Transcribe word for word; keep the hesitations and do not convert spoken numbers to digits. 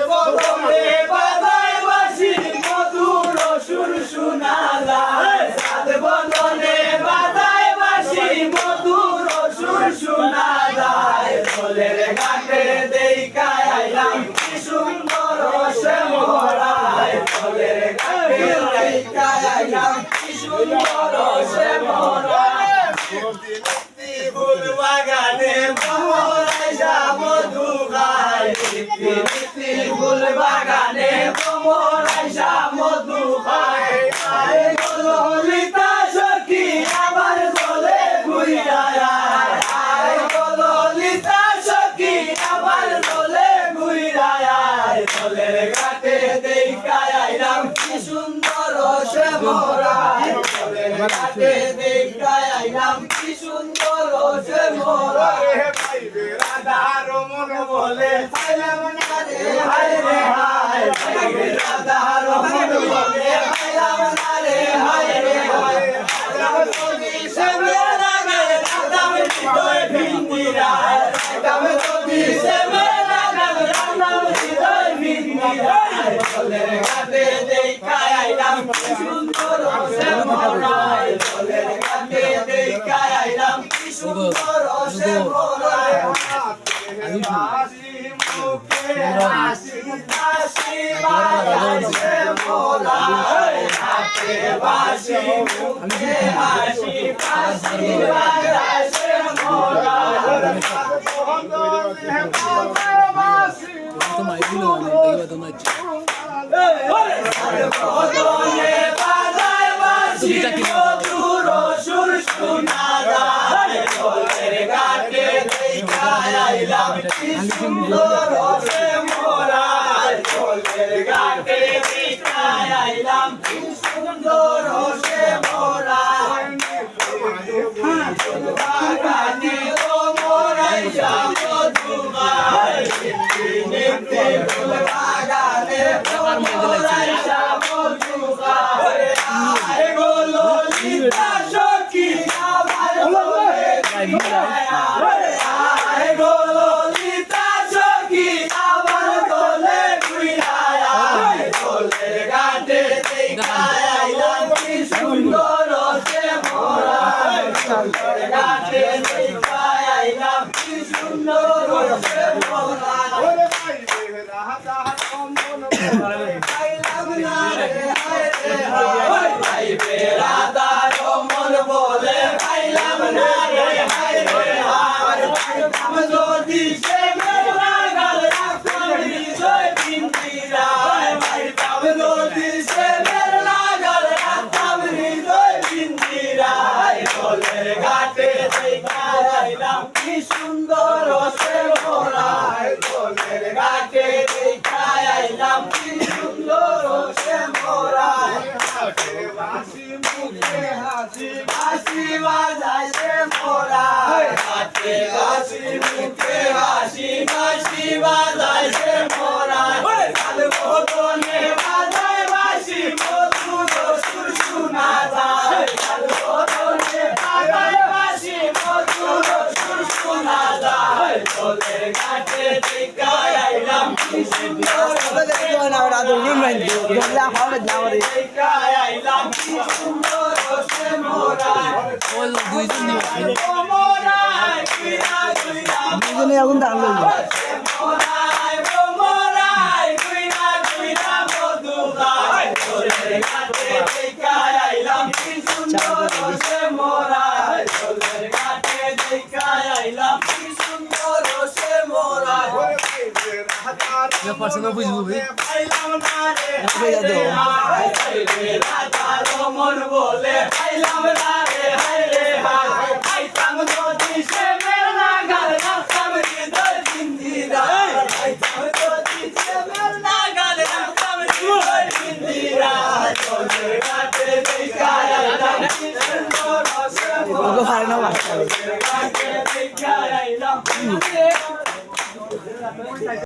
বদনে বাজায় বাঁশি, মধুর সুর শোনা যায়। সাত বদনে বাজায় বাঁশি, মধুর সুর শোনা যায়। দলের ঘাটে দেইখা আইলাম কি সুন্দর শ্যামরায়। দলের ঘাটে দেইখা আইলাম কি সুন্দর শ্যামরায়। ফুল বাগানে ভ্রমরায় মধু খায়, মিষ্টি মিষ্টি ফুল বাগানে ভ্রমরায় মধু খায়। আয় গো ললিতা সখী, আমার দলে ঘুরিয়া আয়। আয় গো ললিতা সখী, আমার দলে ঘুরিয়া আয়। দলের ঘাটে দেইখা আইলাম কি সুন্দর শ্যামরায়। দলের ঘাটে দেইখা আইলাম কি সুন্দর শ্যামরায়। রাধা রমন বলে, পাইলাম না রে, হায় রে হায়। রাধা রমন বলে, পাইলাম না রে, হায় রে হায়। শ্যামরায় রাধার হৃদয় ভিন্দিরা। শ্যামরায় রাধার হৃদয় ভিন্দিরা। দলের ঘাটে দেইখা আইলাম কি সুন্দর শ্যামরায়। দলের ঘাটে দেইখা আইলাম কি সুন্দর শ্যামরায়। হাসি মুখে হাসি, হাসি বাজায় শ্যামরায়। হাতে বাঁশি, মুখে হাসি, হাসি বাজায় শ্যামরায়। কি সুন্দর শ্যামরায়। দলের ঘাটে দেইখা আইলাম কি সুন্দর শ্যামরায়। হাসি মুখে হাসি, হাসি বাজায় শ্যামরায়। হাতে বাঁশি, মুখে হাসি, হাসি বাজায় শ্যামরায়। কাল বদনে বাজায় বাঁশি, মধুর সুর শোনা যায়। কাল বদনে বাজায় বাঁশি, মধুর সুর শোনা যায়। দলের ঘাটে দেইখা আইলাম কি সুন্দর দুইজনে এখন দাঁড়ালো।